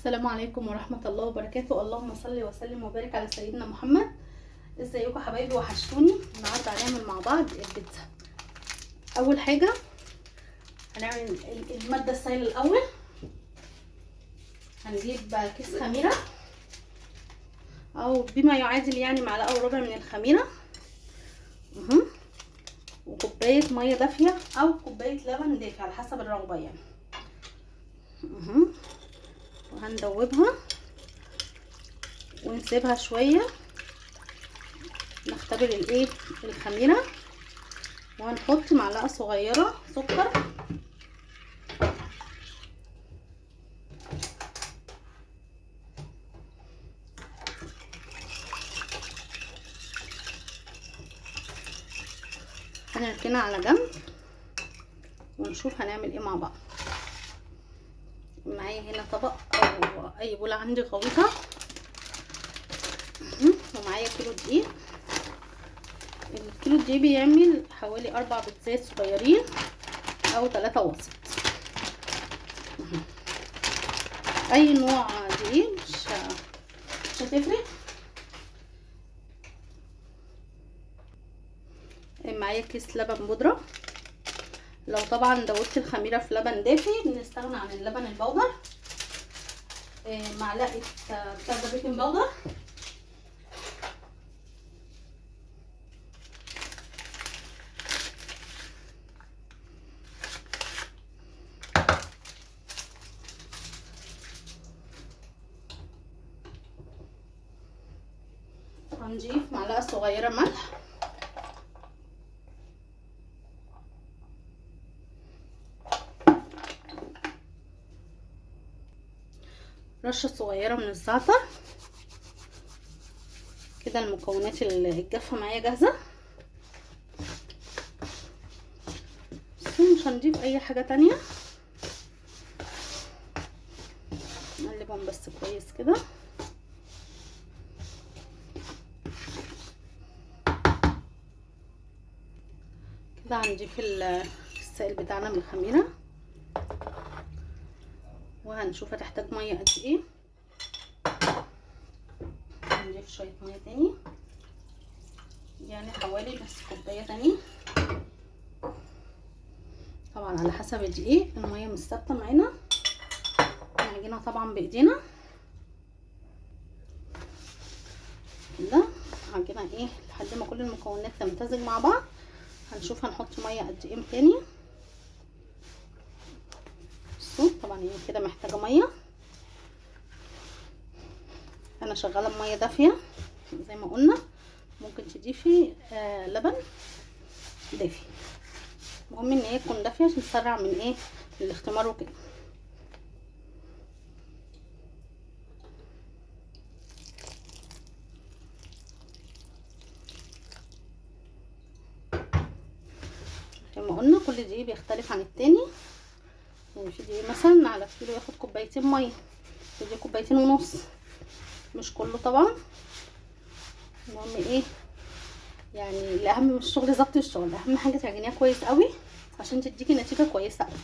السلام عليكم ورحمة الله وبركاته. اللهم صل وسلم وبارك على سيدنا محمد. ازيكم حبايبي، وحشتوني. النهارده هنعمل مع بعض البيتزا. اول حاجة هنعمل المادة السائلة الاول. هنجيب كيس خميرة او بما يعادل يعني معلقة وربع من الخميرة، وكوباية مية دافية او كوباية لبن دافي على حسب الرغبة يعني. وهندوبها ونسيبها شوية نختبر الايه الخميرة. وهنحط معلقة صغيرة سكر، هنركنها على جنب ونشوف هنعمل ايه مع بعض. معايا هنا طبق او اي بوله عندي غويطه، ومعايا كيلو دقيق. الكيلو دقيق بيعمل حوالي 4 بيتزات صغيرين او 3 وسط. اي نوع دقيق مش هتفرق. معايا كيس لبن بودره. لو طبعا دوبت الخميره في لبن دافي بنستغنى عن اللبن البودر. معلقه بتاع baking powder، هنضيف معلقه صغيرة ملح، رشة صغيرة من الزعتر. كده المكونات الجافة معايا جاهزة، بس مش هنضيف اي حاجة تانية. نقلبهم بس كويس كده. كده هنضيف السائل بتاعنا من الخميرة، وهنشوف هتحتاج مية قد ايه. هنضيف شوية مية تاني، يعني حوالي نص كوباية تاني، طبعا على حسب الدقيق. المية مش ثابتة معانا، نعجنها طبعا بايدينا كده. هعجنها ايه لحد ما كل المكونات تمتزج مع بعض. هنشوف هنحط مية قد ايه تاني. طبعا هي كده محتاجه مية، انا شغالة بميه دافيه زي ما قلنا. ممكن تضيفي لبن دافي، المهم ان هي تكون دافيه عشان تسرع من ايه الاختمار وكده. زي ما قلنا كل دقيق بيختلف عن التاني، يعني في دقيق مثلا على كيلو ياخد كوبايتين مية، في دقيق كوبايتين ونص، مش كله طبعا. المهم ايه يعني الاهم من الشغل ظبط الشغل، اهم حاجة تعجنيها كويس قوي عشان تديكي نتيجة كويسة قوي.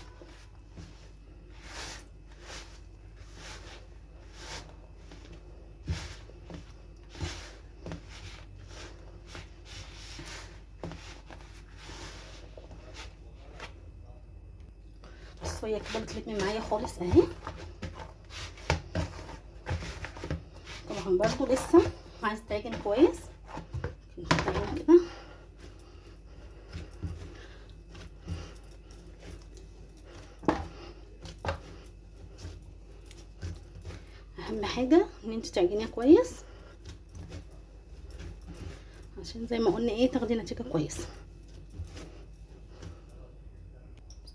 هي كده بتلم معايا خالص اهي. طبعا برضو لسه عايز تعجن كويس، نحطها كده. اهم حاجة ان انت تعجنيها كويس عشان زي ما قلنا ايه تاخدي نتيجة كويسة.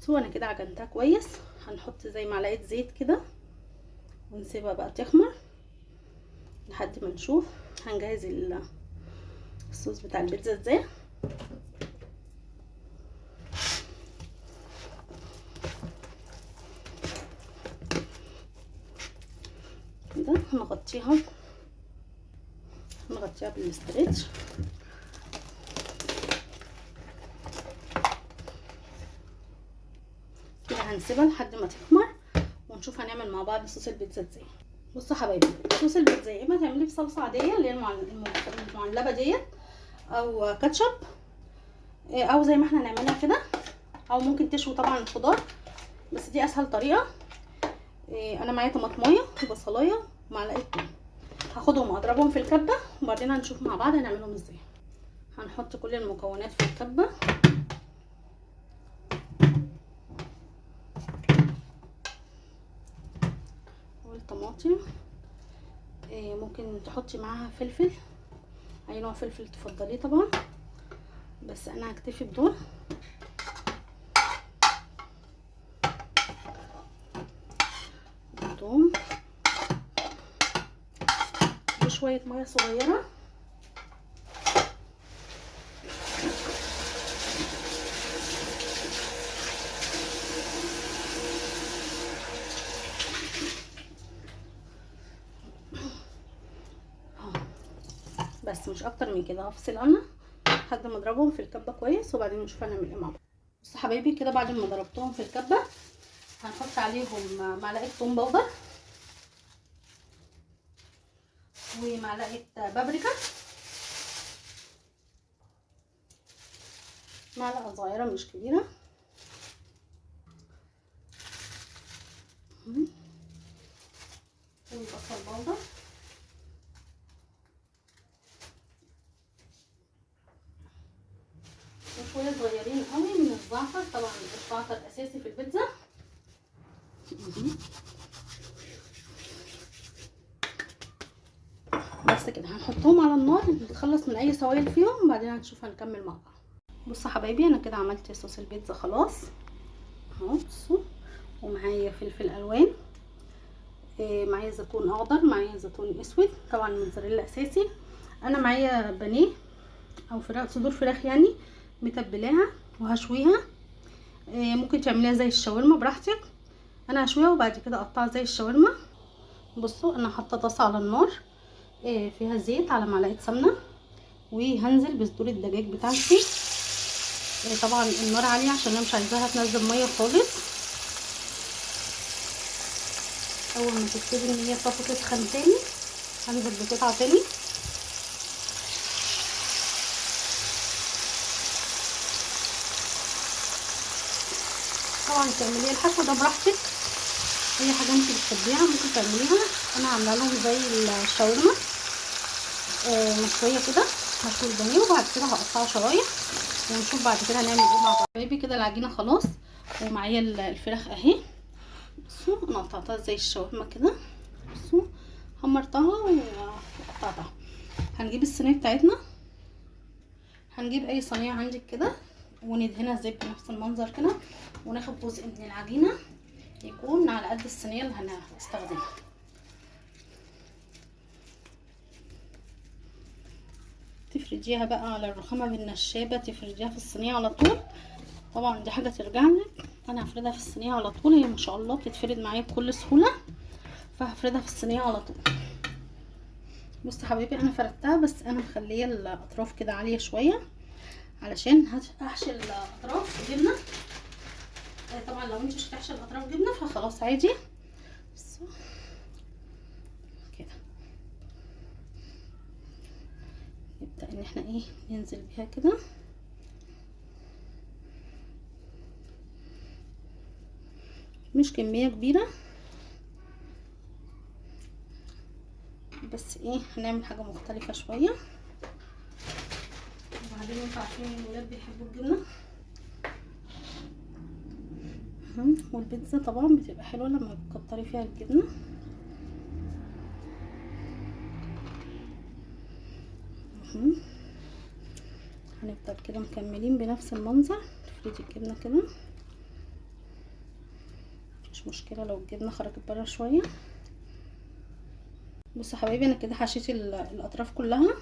بصوا انا كده عجنتها كويس. هنحط زي معلقه زيت كده ونسيبها بقى تخمر لحد ما نشوف هنجهز الصوص بتاع البيتزا ازاي. كده هنغطيها، نغطيها بالاسترتش. كده هنسيبها لحد ما تخمر ونشوف هنعمل مع بعض صوص البيتزا ازاي. بصوا حبايبي، صوص البيتزا يا اما تعمليه بصلصه عادية اللي هي المعلبه ديت، او كاتشب، او زي ما احنا هنعملها كده، او ممكن تشوي طبعا الخضار، بس دي اسهل طريقه. انا معايا طماطمايه وبصلايه ومعلقة توم، هاخدهم اضربهم في الكبه وبعدين هنشوف مع بعض هنعملهم ازاي. هنحط كل المكونات في الكبه. والطماطم ممكن تحطي معاها فلفل، اي نوع فلفل تفضليه طبعا، بس انا هكتفي بدول. الثوم وشوية مية صغيرة. بس مش اكتر من كده. هفصل انا لحد ما اضربهم في الكبه كويس وبعدين نشوف هنعمل ايه مع بعض. بصوا حبايبي كده بعد ما ضربتهم في الكبه هنحط عليهم معلقه توم powder ومعلقة بابريكا، معلقه صغيرة مش كبيرة، وبصل powder، وشوية صغيرين قوي من الزعتر. طبعا الزعتر اساسي في البيتزا. بس كده هنحطهم على النار نتخلص من اي سوائل فيهم، وبعدين هنشوف هنكمل مع بعض. بصوا حبايبي انا كده عملت صوص البيتزا خلاص اهو. بصوا، ومعايا فلفل الوان، معايا زيتون اخضر، معايا زيتون اسود، طبعا الموتزاريلا اساسي. انا معايا بانيه او فراخ، صدور فراخ يعني متبلاها وهشويها. ممكن تعمليها زي الشاورما براحتك. انا هشويها وبعد كده اقطعها زي الشاورما. بصوا انا حاطه طاسه على النار فيها زيت على معلقه سمنه، وهنزل بصدور الدجاج بتاعتي. طبعا النار عالية عشان انا مش عايزاها تنزل مية خالص. اول ما تبتدي ان هي الطاسه تسخن تاني هنزل بقطعه تاني. طبعا تعملي الحشو ده براحتك، اي حاجة انت بتحبيها ممكن تعمليها. انا عامله لهم زي الشاورما مشوية كده، هشوي البانيه وبعد كده هقطعه شرايح ونشوف بعد كده هنعمل ايه مع بعض. حبايبي كده العجينة خلاص، ومعايا الفراخ اهي. بصوا انا قطعتها زي الشاورما كده، بصوا حمرتها وقطعتها. هنجيب الصينية بتاعتنا، هنجيب اي صينية عندك كده وندهنها زيت بنفس المنظر كده، وناخد جزء من العجينة يكون على قد الصينية اللي هنستخدمها. تفرديها بقى على الرخامه بالنشابه، تفرديها في الصينية على طول. طبعا دي حاجة ترجع لك، انا هفردها في الصينية على طول، هي ما شاء الله بتتفرد معايا بكل سهولة، فهفردها في الصينية على طول. بصوا حبايبي انا فردتها، بس انا مخليه الاطراف كده عالية شوية علشان هحشي الاطراف جبنه. طبعا لو انت مش هتحشي الاطراف جبنه فخلاص عادي. بصوا كده نبدا ان احنا ايه ننزل بيها كده. مش كمية كبيرة بس ايه هنعمل حاجة مختلفة شوية. وبعدين انتوا عارفين ان الولاد بيحبوا الجبنة، والبيتزا طبعا بتبقى حلوة لما بتكتري فيها الجبنة. هنفضل كده مكملين بنفس المنظر. تفردي الجبنة كده، مش مشكلة لو الجبنة خرجت بره شوية. بصوا حبايبي انا كده حشيت الاطراف كلها.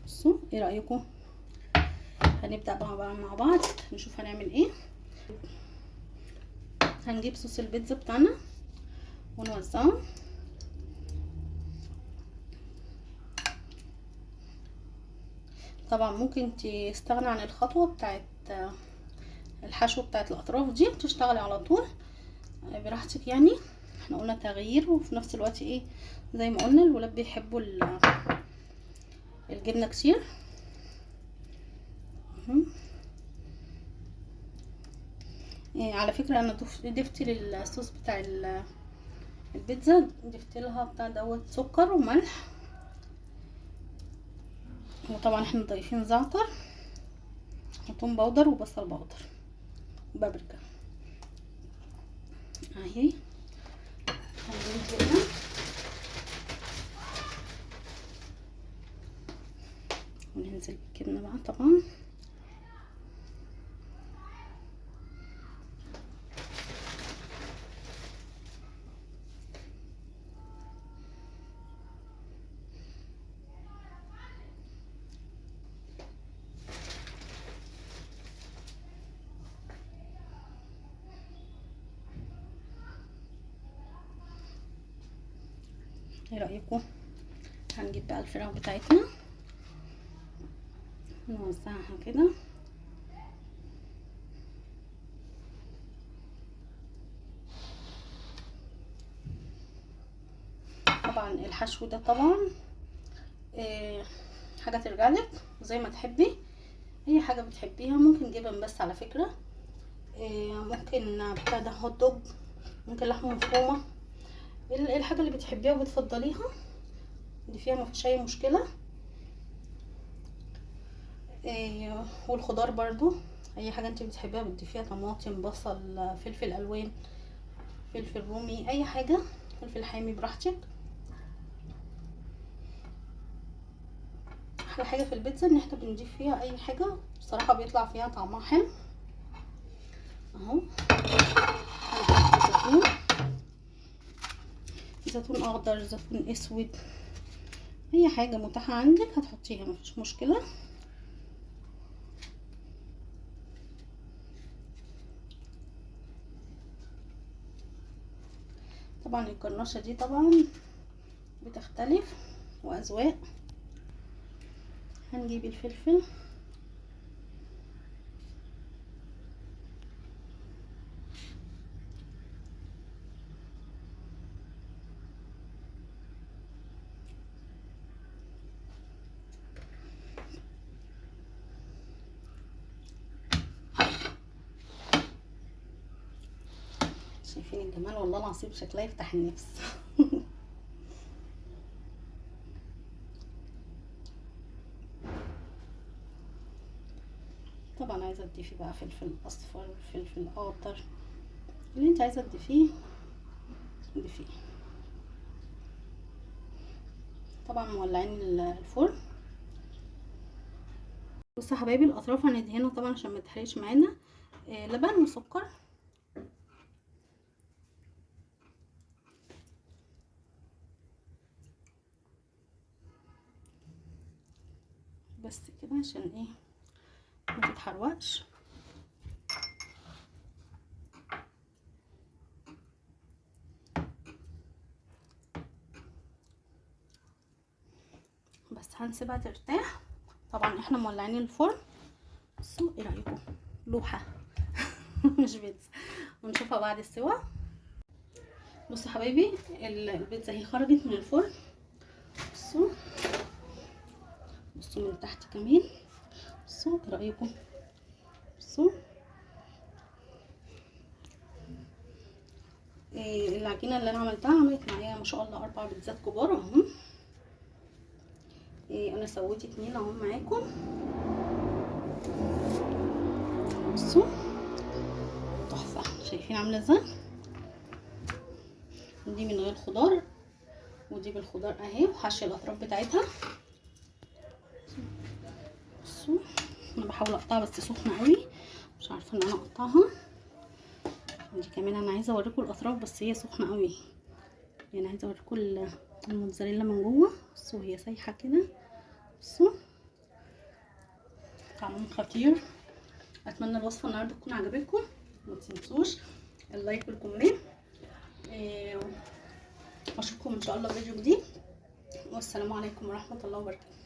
بصوا ايه رايكم؟ هنبدا بقى مع بعض نشوف هنعمل ايه. هنجيب صوص البيتزا بتاعنا ونوزعه. طبعا ممكن تستغنى عن الخطوة بتاعت الحشو بتاعت الاطراف دي، تشتغلي على طول براحتك يعني. احنا قلنا تغيير، وفي نفس الوقت ايه زي ما قلنا الولاد بيحبوا الجبنة كتير. إيه على فكرة انا ضفت للصوص بتاع البيتزا، ضفت لها بتاع دوت سكر وملح، وطبعا احنا ضايفين زعتر وثوم powder وبصل powder وبابريكا اهي. هنجيب الجبنة وننزل بالجبنه بقى طبعا. ايه رايكم؟ هنجيب بقى الفراخ بتاعتنا نوزعها كده. طبعا الحشو ده طبعا إيه حاجة ترجع لك زي ما تحبي، اي حاجة بتحبيها. ممكن جبن بس على فكرة، إيه ممكن بتاع ده هوت دوج، ممكن لحمه مفرومه، الحاجة اللي بتحبيها وبتفضليها دي فيها مفيش اي مشكلة. إيه والخضار برضو اي حاجة انت بتحبيها بتضيفيها، طماطم، بصل، فلفل الوان، فلفل رومي، اي حاجة، فلفل حامي براحتك. احلى حاجة في البيتزا ان احنا بنضيف فيها اي حاجة بصراحة بيطلع فيها طعمها حلو. اهو زيتون، زيتون اخضر، زيتون اسود، اي حاجة متاحة عندك هتحطيها مفيش مشكلة. طبعا القرنشه دي طبعا بتختلف واذواق. هنجيب الفلفل، شايفين الجمال؟ والله العظيم شكلها يفتح النفس. طبعا عايزه تضيفي بقى فلفل اصفر، فلفل اخضر، اللي انت عايزه تضيفيه ضيفيه. طبعا مولعين الفرن. بصوا يا حبايبي الاطراف هندهنها طبعا عشان ما تحرقش معانا، لبن وسكر. بس كده عشان ايه ما تتحرقش. بس هنسيبها ترتاح. طبعا احنا مولعين الفرن. بصوا ايه رايكم؟ لوحة مش بيتزا. ونشوفها بعد السوا. بصوا حبايبي البيتزا هي خرجت من الفرن. بصوا بصوا من تحت كمان. بصوا ايه رايكم؟ بصوا إيه العجينة اللي انا عملتها، عملت معايا ما شاء الله 4 بيتزات كبار اهم. إيه انا سويت 2 اهو معاكم. بصوا تحفة، شايفين عامله ازاي؟ دي من غير خضار ودي بالخضار اهي، وحشي الاطراف بتاعتها. بصوا انا بحاول اقطعها بس سخنة قوي، مش عارفه ان انا اقطعها. دي كمان انا عايزه اوريكم الاطراف بس هي سخنة قوي، يعني عايزه اوريكم الموتزاريلا من جوه. بصوا هي سايحه كده. بصوا طعمهم خطير. اتمنى الوصفة النهارده تكون عجبتكم، ما تنسوش ال like وال comment. واشوفكم ان شاء الله في فيديو جديد، والسلام عليكم ورحمة الله وبركاته.